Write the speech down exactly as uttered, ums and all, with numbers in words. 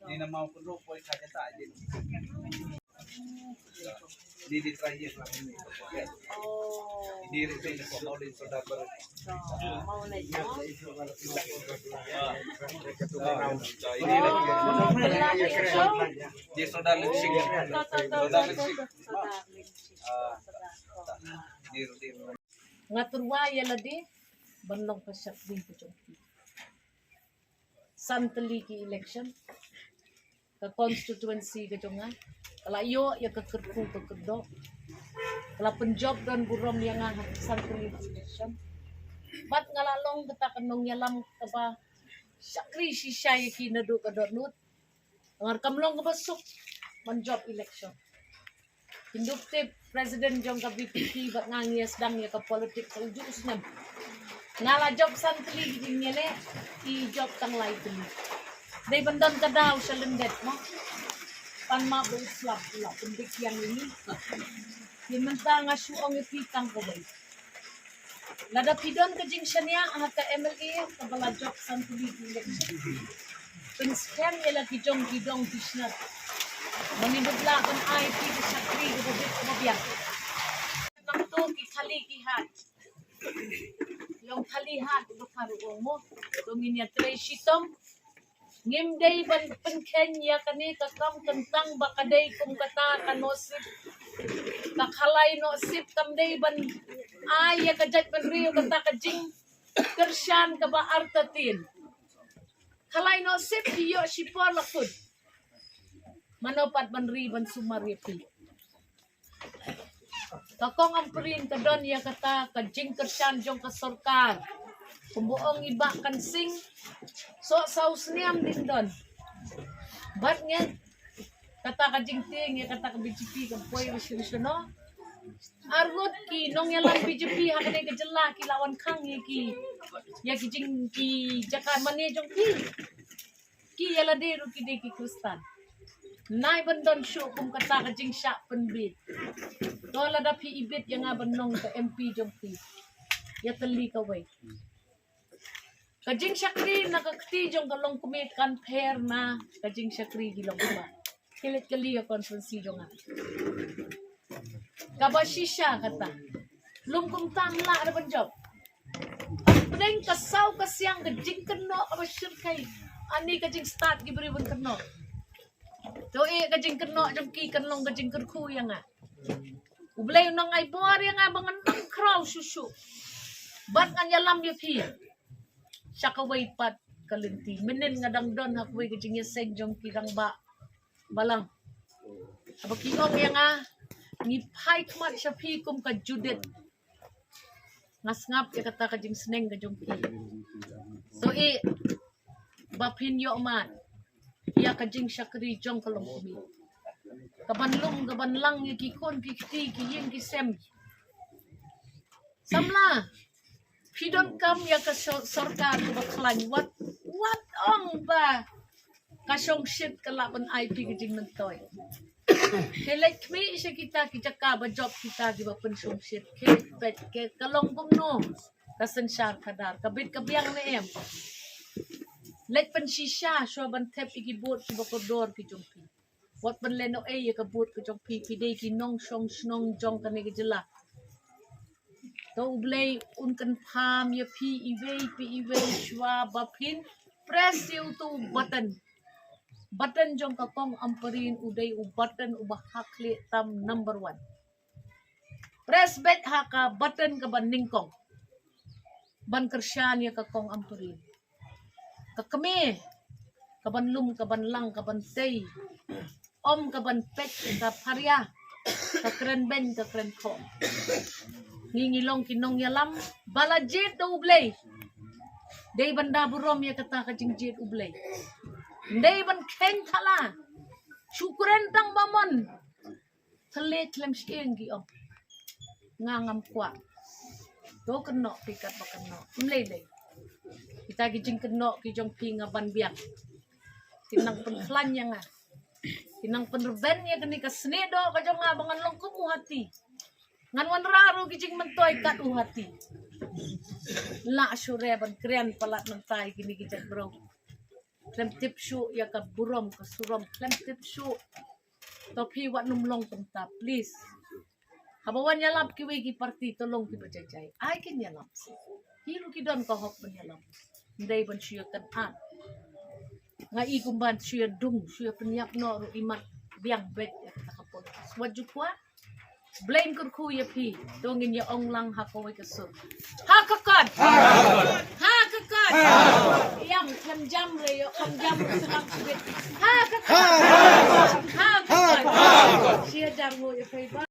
Ni na mau pun rupoi ka jata din. Ni di terakhir lah ini. Ini ri ni ko mau din saudara ber. Ini lagi. Dia saudara Lipsik. Saudara Lipsik. Ni ri. Nga tyrwa ïa lade ban long ka shakri ka jong ki. San tylli ki election, ka constituency ka jong nga ka la ïoh ïa ka kyrkhu ka kyrdoh, ka la pynjop don burom ïa nga ha san tylli ki election. Bad nga la long kata ka nongïalam kaba shakri shisha ïa ki naduh ka dohnud. Ngar kam long kaba suk ban jop election. Inductive president jong ka VPP bad nga ngi ïa sdang ïa ka politics u juh u snem. Nga la jop san tylli ki jingïaleh, ki jop tang lai tylli. Dei ban don ka daw sha lyndet mo. Pan ma ba u slap u la pyndik ïa ngi. Ki mynta nga shu ong ïa ki tang kawei. Lada phi don ka jingshaniah ha ka MLA kaba la jop san tylli ki election, pynskhem ïa la ki jong ki dong ki shnat. Mani bad la ban ai phi ka shakri kaba bit kaba biang. Nangto ki khali ki hat. Long khali hat ba ka ruh mo. To ngin ïa trei shitom. Ngim dei ban pynkheiñ ïa kane ka kam kyntang ba ka dei kum kata ka Nohsip. Ka khalai Nohsip kam dei ban ai ïa ka jaitbynriew kata ka jingkyrshan kaba artatien. Khalai Nohsip ki ïoh shipor la kut. Mano pat ban ri ban sumar ïa phi. Ka Kong Ampareen ka don ïa kata ka jingkyrshan jong ka sorkar. Kumba ong i Bah Kansing, soh saw sniam ding don. Bad ngi kata ka jingtieng ïa kata ka BJP ka poi ba shisha no. Arngut ki nongïalam BJP ha kane ka jylla ki la wan khang ïa ki, ïa ki jing ki jaka mane jong ki. Ki ïa lade ruh ki dei ki Khristan. Nai ban don shuh kum kata ka jingshah pynbit. To lada phi ibit ïa nga ban long ka MP jong phi. Ïa tylli kawei. Ka jingshakri na ka kti jong ka longkmie kan pher na ka jingshakri ki longkmie. Ki leit kylli ïa constituency jong nga. Kaba shisha kata. Lum kumta ym lah re ban jop. Pdeng ka saw ka siang ka jingkynnoh kaba shyrkhei. Ani ka jingstad ki briew ban kynnoh. To eh ka jingkynnoh jong ki kan long ka jingkyrkhu ïa nga. U Blei u nang ai bor ïa nga ba ngan nang khraw shuh shuh. Bad ngan ïalam ïa phi. Sha kawei pat ka lynti. Mynnin nga dang don ha kawei ka jingïaseng jong ki rangbah balang. Haba ki ong ïa nga, ngi phai khmat sha phi kum ka Judith. Nga sngap ïa kata ka jingsneng ka jong phi. To eh ba phin ïoh mad ïa ka jingshakri jong ka longkmie. Ka ban lum ka ban lang ïa ki khun ki kti ki ïing ki sem. Samla phi donkam ïa ka sor-, sorkar kaba khlaiñ, wat, wat ong ba ka shongshit ka lah ban ai phi ka jingmyntoi. Ki leit khmih sha kita ki jaka ba jop kita kiba pynshongshit. Ki leit peit ki ka long kumno ka synshar khadar, ka bit ka biang ne em. Leit pynshisha shuwa ban thep ïa ki vote kiba kordor ki jong phi. Wat ban leh noh ei ïa ka vote ka jong phi, phi dei ki nongshong shnong jong kane ka jylla. To U Blei un kynpham ïa phi iwei pa iwei shuwa ba phin press ïa uto u button. Button jong ka Kong Ampareen u dei u button uba ha khlieh tam number one. Press beit ha ka button kaba nyngkong ban kyrshan ïa ka Kong Ampareen. Ka kmie ka ban lum, ka ban lang, ka ban tei. Ym ka ban peit ka pharia, ka kren beiñ, ka kren khoh. Ngi ngi long ki nongïalam ba la jied da U Blei. Dei ban da burom ïa kata ka jingjied U Blei. Dei ban kheiñ thala. Shu kren tang ba mon. Thleh thlem shyieng ki ong. Nga ngam kwah. To kynnoh phi katba kynnoh. Ym lei lei. Kita ki jingkynnoh ki jong phi nga ban biang. Ki nang pynkhlaiñ ïa nga. Ki nang pynrben ïa kane ka snieh doh ka jong nga ba ngan long kum u hati. Ngan wanrah ruh ki jingmyntoi kat u hati. Lah shu re ban kren palat mynta ïa kine ki jaitbynriew. Khlem tip shuh ïa ka burom ka surom, khlem tip shuh. To phi wat nym long kumta, please. Haba wan ïalap kiwei ki party to long kiba jai jai. Ai kin ïalap. Ki ruh ki don ka hok ban ïalap. Ndei ban shu ïa kan an. Nga i kumban shu ïa dung, shu ïa pynïap noh ruh i mat biang beit ïa kata ka pun. Wat ju kwah. Blame kyrkhu ïa phi. To ngin ïa ong lang ha kawei ka sur. Ha ka kot. Ha ka kot. Ïam khlem jam re ïa khlem jam re sngap sbit. Ha ka kot. Ha ka kot. Shu ïa dang ngo ïa phi ba.